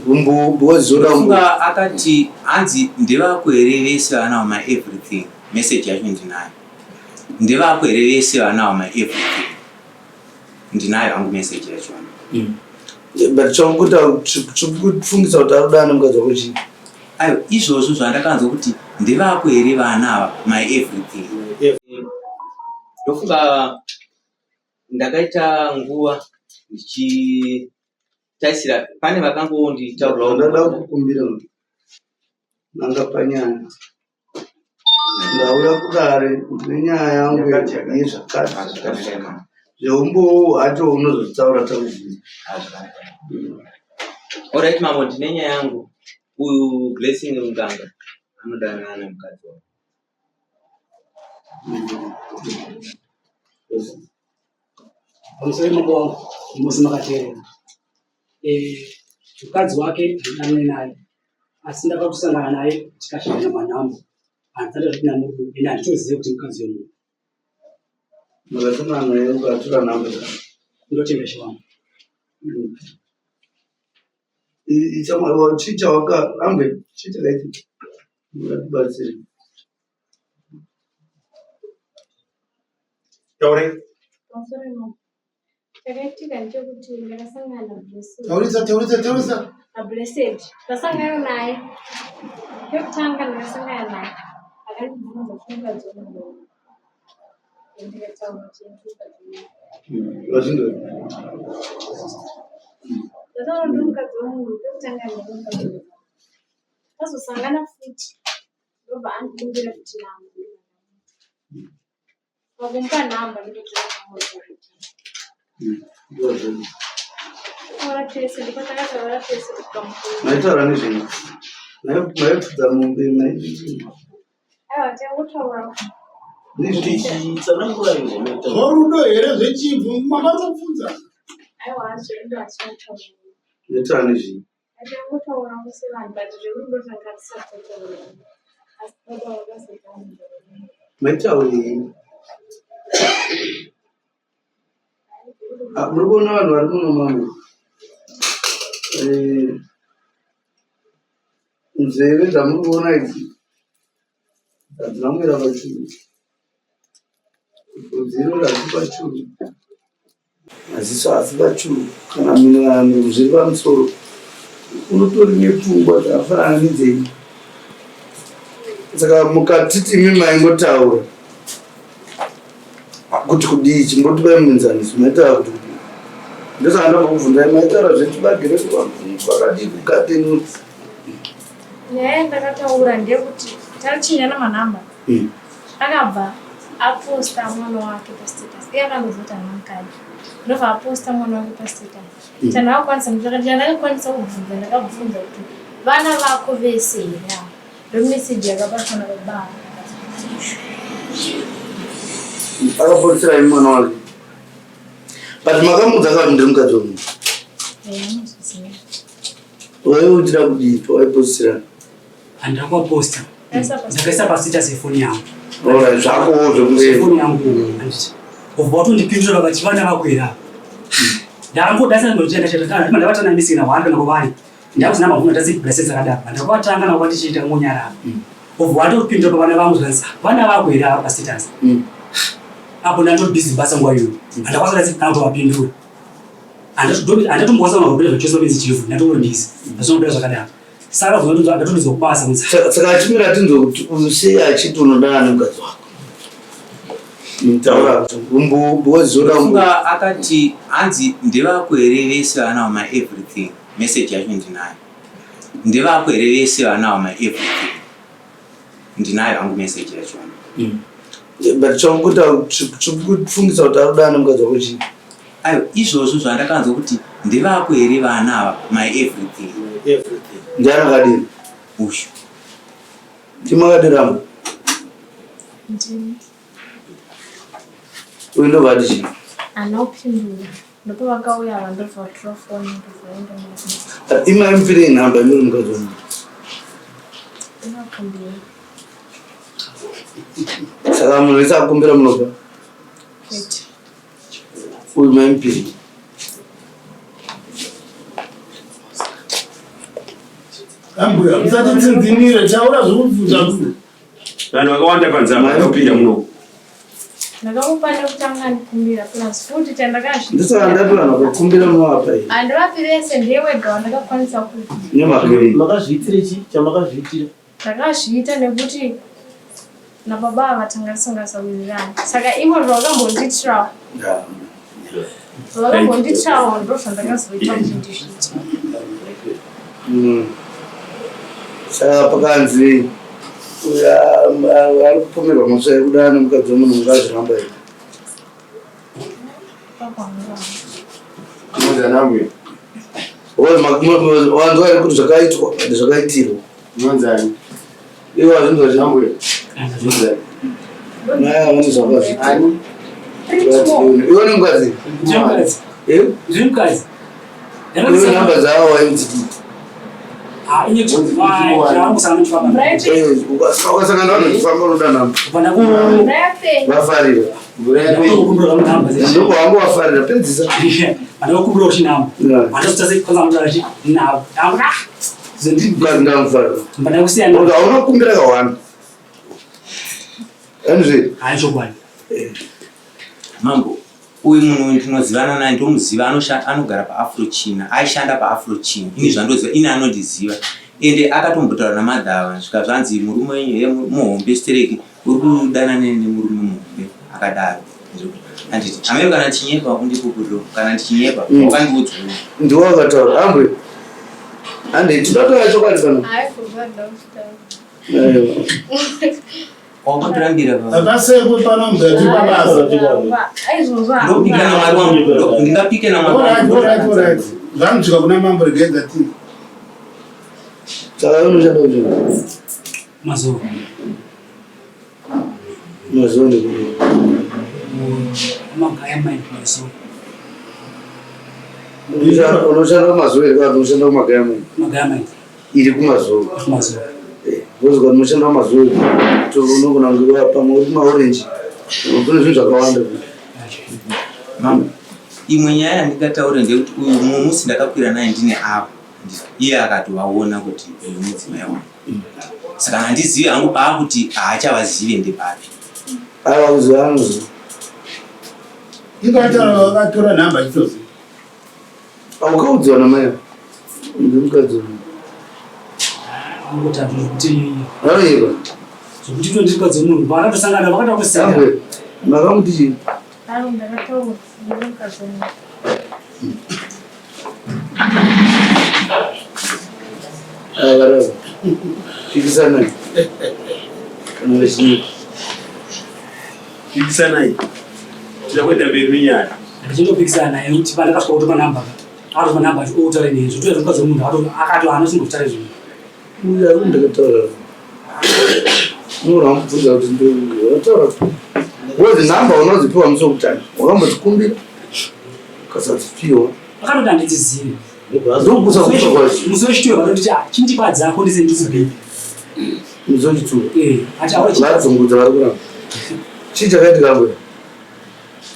Umbo because zoda umbo. Ndofunga akati hanzi ndevako here vese vanawo ma everything message yacho ndinayo ndevako here vese vanawo ma everything ndinayo hangu message yacho But chakukuita chikufungisa kuti ari kudanana nemukadzi wako chii? Ayo izvozvo zvandakanzwa kuti ndevako here vana ava my everything. Ndofunga ndakaita nguva ndichitarisira pane vakangonditaurirawo. Ndada kukumbira nanga panyaya. Ndauya kudare nenyaya yangu yezvakati zveumbowo hwacho unozozvitaura takubvunza. Alright mambo, ndine nyaya yangu. Uyu Blessing Muganga anodanana nemukadzi wangu. Pamusoro mambo wangu, musi makateerera. Eh, mukadzi wake handidanane naye asi ndakatosangana naye tikasvikana manhambo handisati zvipinda murudo ende handitozive kuti mukadzi wemunhu. Makasangana naye ukatora nhamba dzake? Ndotenda ishe wangu. Chii chawakarambe chii chakaitika? Mungatibatsire. Taurai. Pamusoro mambo. Chakaitika ndechekuti ndakasangana naBlessed. Taurisa, taurisa, taurisa. NaBlessed. Ndasangana naye. Pekutanga ndakasangana naye. Akandibvunza kuti mukadzi wemunhu. Ndikataura kuti ndiri mukadzi wemunhu. Vazvinzwa. Ndataura ndiri mukadzi wemunhu. Pekutanga ndiri mukadzi wemunhu. Tazosangana futi. Ndobva andikumbira kuti namba. Pakumupa nhamba ndototora kuti taura tese ndipo takataura tese tukamukuru. Maitaura nezvei? Maifudza mombe maidii? Aiwa tangotaura. Tsanangurai zvamaitaura. Zvorudo here zvechibvu makatobvunza. Aiwa zverudo hatina kutaura. Maitaura nezvei? Tangotaura sevanhu but zverudo tanga tisati tataura. Asi baba vakazotanga. Maitaurei? Ah, muri kuona vanhu vari muno mamo eh, nzeve dzamuri kuona idzi hadzina kumira pachuru bvudzi iro harisi pachuru Maziso haasi pachuru kana mhino kana zviri pamusoro. Unotori nepfungwa dzakafanana nedzenyu. Saka mukatiti imi maingotaura kuti kudii chimbotipai muenzaniso maitaura kuti kudii. Ndosaka ndambokubvunzai maitaura zvechibage kwakadii kugadheni. Nyaya yandakataura ndeyekuti tachinjana manhamba. Akabva aposta mwana wake pastatus. Iye akangozoti haana mukadzi. Ndobva aposta mwana wake pastatus. Chandakakwanisa chandakakwanisa kubvunza ndakabvunza kuti vana vako vese here ava. Ndomeseji yakabatwa nababa ava. Akaposterai mwana wake. But makamuudza ka kuti ndiri mukadzi wemunhu. Eh, anozviziva. Waive uchida kudii pawaipostirana? Handina kuvaposta. Ndakaisa pastatus yefoni yangu. Alright, zvakowo zvekunge Yefoni yangu handiti. Ubva watondipindura vakati vana vako here ava. Ndangodasa ndotenda chete kana ndima ndabatana misina hwani kana kuvani. Ndakusina mabvunzo ndasi blessed dzakadaro. Ndakavatanga navo vatichiita ngonyarara. Ubva watopindura pavana vangu zvanzi vana vako here ava pastatus. Apo ndandori busy basa nguva iyoyo. Handakwanisa kana kutovapindura. Handatombokwanisa kana kupindura zvachose pamedzi chivhu. Ndatongori busy. Ndazvinopera zvakadaro. Saka ndatonodzwa kubasa kunzi. Saka achimira tinzwe kuti uyu sei achiti unodanana nemukadzi wako. Taura umbo because zoda umbo. Ndofunga akati hanzi ndevako here vese vanawo ma everything message yacho ndinayo. Ndevako here vese vanawo ma everything ndinayo hangu message yacho. But chakukuita chikufungisa kuti ari kudanana nemukadzi wako chii? Ayo izvozvo zvandakanzwa kuti ndevako here vana ava my everything. Ndiani akadini? Uyu. Ndimi akadiramba? Ndini. Uyu ndobva ati chii? Haana kupindura. Ndopavakauya ava ndobva vatora foni ndobva vaenda nayo. Imi maimupirei nhamba imi uri mukadzi wemunhu? Ndakakumbira. Saka munhu wese akukumbira munopa? Kwete. Uyu maimupirei? Ambuya, musatitsinzinire, taura zvekubvunza. Vanhu vakawanda panze apa vakapinda muno. Ndakamupa nekutanga ndikumbira plus futi chandakazvi. Ndisaka ndati vanhu vakakumbira munovapa here? Handivapi vese ndiye wega wandakakwanisa kupa. Nemhaka yei? Makazviitira chii chamakazviitira? Ndakazviita nekuti nababa ava tanga tisingasawirirani. Saka ivo zvavakambondiitirawo. Zvavakambondiitirawo ndozvandakazoita kuti ndizviite. Saka pakanzi ari kupomerwa mhosva yekudana nemukadzi wemunhu mungazviramba here? Wanzwa here kuti zvakaitwa and zvakaitirwa? Ivo hazvinzwa chii? Naye avone zvakazviita. Iwe nemukadzi? Ndiri mukadzi. Iwe namba dzavo waidzidii? Ukasangana vanhu vachifamba unoda namba. Vafarira. Ndokwangu wafarira pedzisa. Mukadzi ndamufarira. Haunokumbira kawanda. Andizve? Mambo, uyu munhu ndinozivana naye ndomuziva anogara paAfrochina aishanda paAfrochina ini zvandoziva ini anondiziva ende akatombotaura namadhava svika zvanzi murume wenyu he muhombe stereki uri kudanana nemurume muhombe akadaro anditi amai kana ndichinyepa undipupuriro kana ndichinyepa wakandiudza Ndiwo wakataura ambwe. Ande tinotaura chokwadi pano. Aiwa. Wakutirambira baba. Akasekwe pano mukati pabasa. Ndopika naMwari wangu. Ndingapike naMwari wangu. All right, all right. Zvanosvika kuna mambo regai ndati. Saka unoshanda kuchii? Mazuva. Mazuva ndekudii? Magaya mind mazuva. Unoshanda kumazuva here kana unoshanda kumagaya mind? Magaya mind. Iri kumazuva. Kumazuva. Because kana unoshanda kumazuva unogona kunge pamwe uri kumaorenji kune zvinhu zvakawanda. Mama, imwe nyaya yandingataure ndeyekuti uyu mumwe musi ndakakwira naye ndine avo iye akatovaona kuti uyu mudzimai wangu saka handizivi hangu paakuti haachavazive ndepapi. Aiwa kuziva anoziva. Ikataura vakatora nhamba chitoziva. Aukaudziwa namai ndimukadzi uyu. Angota zvekuti Anoyeva. Zvekuti to ndimukadzi wemunhu paakatosangana vakada kuseka. Makamuti chii? Aro ndakataura ndimukadzi wemunhu. Avarava. Pikisanai. Kana vechinyepa. Pikisanai. Tida kuenda mberi nenyaya. Ndichingopikisana naye kuti pandakasvika kutopa namba akatopa namba achi otaure neni zvotoita zvemukadzi wemunhu akati haana singotaure zvinhu. Uyu ari kundakataura. Unoona wamubvunza kuti ndataura. Because namba unodzipiwa musi wekutanga. Wakambodzikumbira ukasadzipiwa. Akatoti handidzizivi. Ndokupusa kupa kwacho. Musi wechituyo vakatoti ah chindipa dzako ndise ndikubhebhi. Musi wechituyo. Eh, ati awe Vadzungudza vari kuramba. Chii chakaitika mbuya?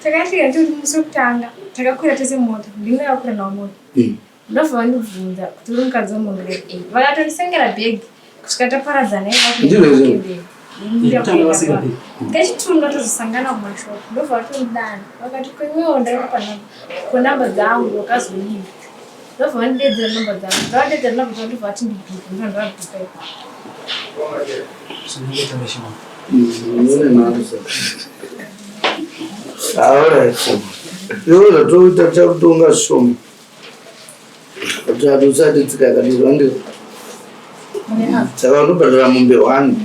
Takasvika tiri musi wekutanga takakwira tese mota ndini ndakakwira navo mota. Ndobva vandibvunza kuti uri mukadzi wemunhu here? Eh, vakatondisengera bhegi kusvika taparadzana Ndizvo izvo. Kechituru ndatozosangana kumashop ndobva vatondidana vakati kwewewo ndakakupa namba ko namba dzangu wakazodii ndobva vandidedzera namba dzangu ndavadedzera namba dzangu ndobva vati ndibhuke ndobva ndavabhuka ipapo. Iwe zvatoita takutonga zvishoma. Kuti hatusati tsika yakadizwa ndizvo. Saka unobhadhara mombe one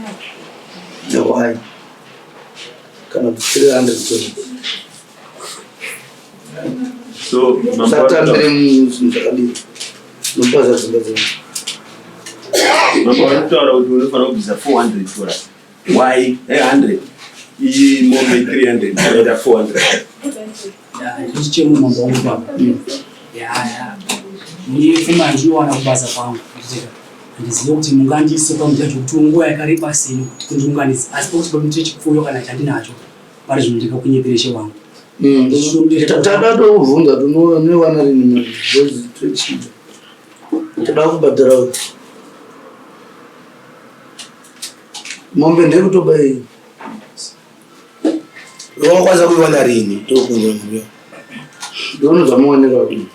nehwai kana kuti 300 dollars. So Usatambire zvinhu zvakadii. Unopaza dzimba dzenyu. Mambo vanotaura kuti unofanira kubvisa 400 dollars. Why? 100. Iyi mombe 300 inoita 400. Ndichichemo mambo wangu baba. Ya. Mune pfuma yandinowana kubasa kwangu. Ndichiteka. Handizive kuti mungandiise pamuchato kuti nguva yakareba sei kuti kundiunganidza. Asi pakuti pamuite chipfuyo kana chandinacho pari zvino ndingakunyepere she wangu. Tada tokubvunza tinowana rini mari because tochida. Toda kubhadhara uyu. Mombe ndeyekutoba iyi. Wakakwanisa kuiwana rini? Tokunzwa mombe. Ndiono zvamuoneka kuti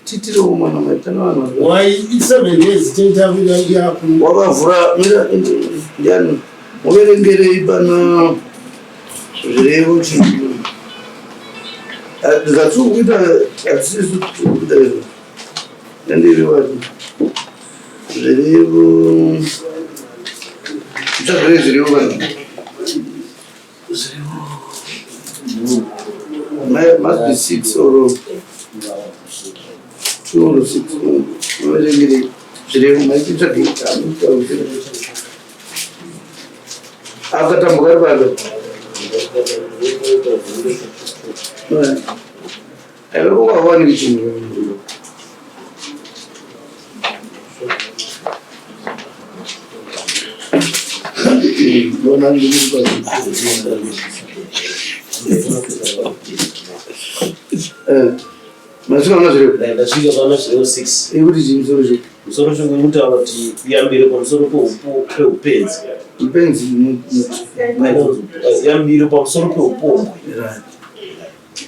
titirewo mwana maitana vanhu. Why it's 7 days tenta kuda yako. Wakavhura mira ndiani muverengerei pana zvirevo chii. Zvatiri kuita hatisisu tiri kuita izvo. Ndandiri wati zvirevo tsvagire zvirevo vanhu. Zvirevo must be 6 or 2 or 6 muverengere zvirevo maititsvage akatambuka ari pano. Aiwa chinhu. Masvika pana zvirevo? Ndasvika pana zvirevo 6. Ikuti chii musoro chete? Musoro chete kutaura kuti yambiro pamusoro peupenzi. Upenzi. Yambiro pamusoro peupombwe.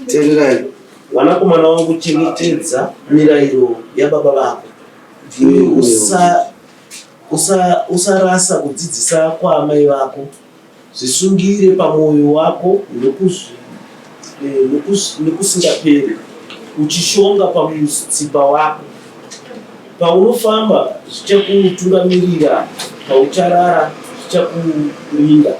Teererai. Mwanakomana wangu, chengetedza mirayiro yababa vako, uye usarasa kudzidzisa kwaamai vako. Zvisungire pamwoyo wako nokusingaperi, uchishonga pamutsipa wako. Paunofamba zvichakutungamirira, paucharara zvichakurinda.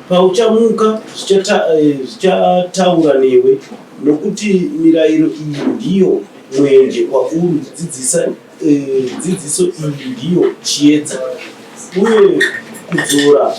Pauchamuka zvichataura newe, nokuti mirayiro iyi ndiyo mwenje kwauri, dzidziso iyi ndiyo chiedza, uye kudzora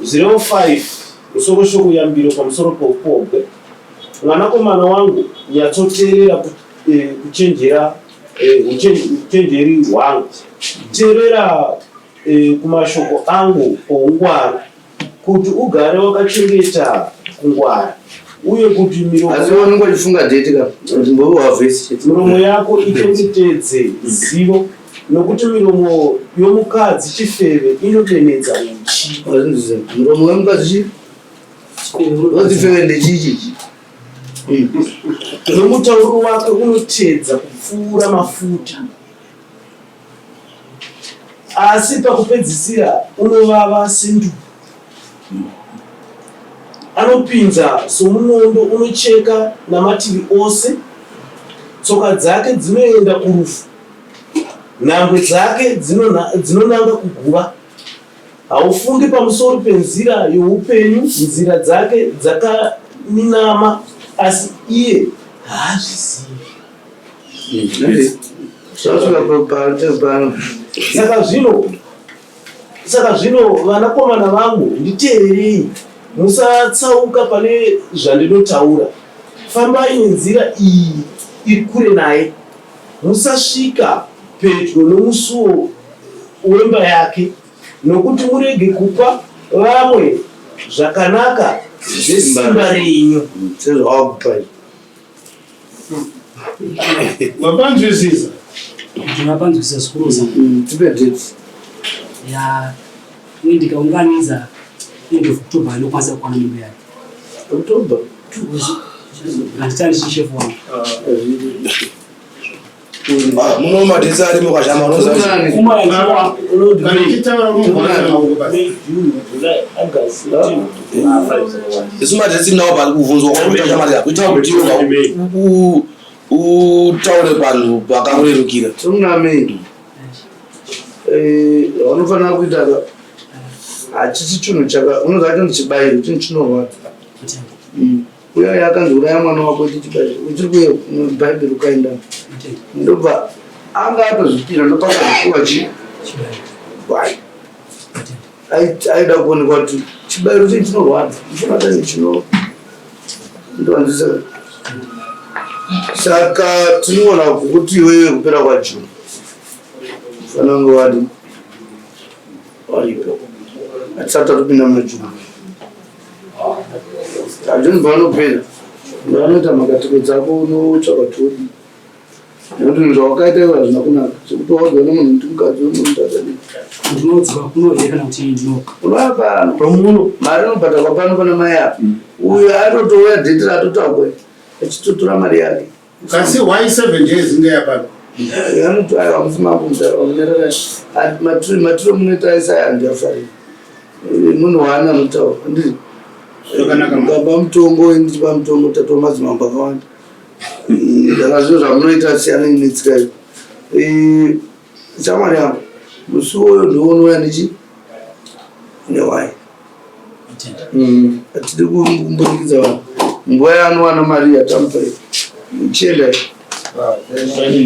Zvirevo 5 musoro shoko yambiro pamusoro poupombwe. Mwanakomana wangu, nyatsoteerera kuchenjera uchenjeri hwangu, teerera kumashoko angu oungwaru. Kuti ugare wakachengeta kungwara, uye kuti miromo Asi unenge uchifunga date ka kuti mbove wavhesi chete. Miromo yako ichengetedze zivo, nokuti miromo yomukadzi chifeve inodenedza uchi. Wazvinzwisisa? Muromo wemukadzi chi? Wachifeve ndechii chichi? Nomutauro wake unotedza kupfuura mafuta. Asi pakupedzisira unovava senduku, anopinza somunondo unocheka namativi ose, tsoka dzake dzinoenda kurufu, nhambwe dzake dzinonanga kuguva. Haufungi pamusoro penzira youpenyu, nzira dzake dzakaminama, asi iye haazvizivi. Saka zvino, saka zvino vanakomana vangu, nditeererei, musatsauka pane zvandinotaura. Fambai nenzira iyi iri kure naye, musasvika pedyo nomusuo wemba yake, nokuti murege kupa vamwe zvakanaka zvesimba renyu. Sezvawakupa Mapanzwisisa? Ndinopanzwisisa zvikuru. Tipe date. Ya, ini ndikaunganidza end of October inokwanisa kukwana mombe yake. October? Handitani chishefu wangu. Muno madhesi arimo kashama unoziva. Kana ichitaura unogona maoko basi. Isu madhesi nawo pari kuvhunzwa kwakuita shamari yako ita kuti utaure panhu pakakurerukira. Tungamiri. Vanofanira kuita hachisi chinhu chaka unoziva chinhu chibayiro chinhu chinorwadza. Uya uya akanzi uraya mwana wako ichi uchiri kuye bhaibheri ukaenda ndobva anga atozvipira ndopakazopiwa chi gwai aida kuonekwa kuti chibayiro chii chinorwadza chinoda chino Ndovanzisa. Saka tinoona kuti iwewe kupera kwaJune fanira kunge wadi waripo. Hatisati tatopinda muna June. June paanopera ndovanoita makatiko dzako unotsvaka todi nekuti zvinhu zvawakaita iwe hazvina kunaka zvekuti waudzwa nemunhu kuti mukadzi wemunhu tatadii. Ndinodzoka kuno here kana kuti ndino Unouya pano Pamuno. mari inobhadharwa pano pana mai apa uyo atotouya dheti ratotakwe achitotora mari yake. Kasi why 7 days ngeyapano? Anoti aiwa musi mambo mudhara matiro munoita aisaya handiafariri munhu waana anotaura handiti Zvakanaka mama. mukapa mutongo ini ndichipa mutongo tatova madzimambo akawanda saka zviro zvamunoita siyanai netsika iyo shamwari yangu musi uwoyo ndiwonouya nechi newai hatidi kumbunyikidza vanhu nguva yaanowana mari yatamupa iyi chiendai.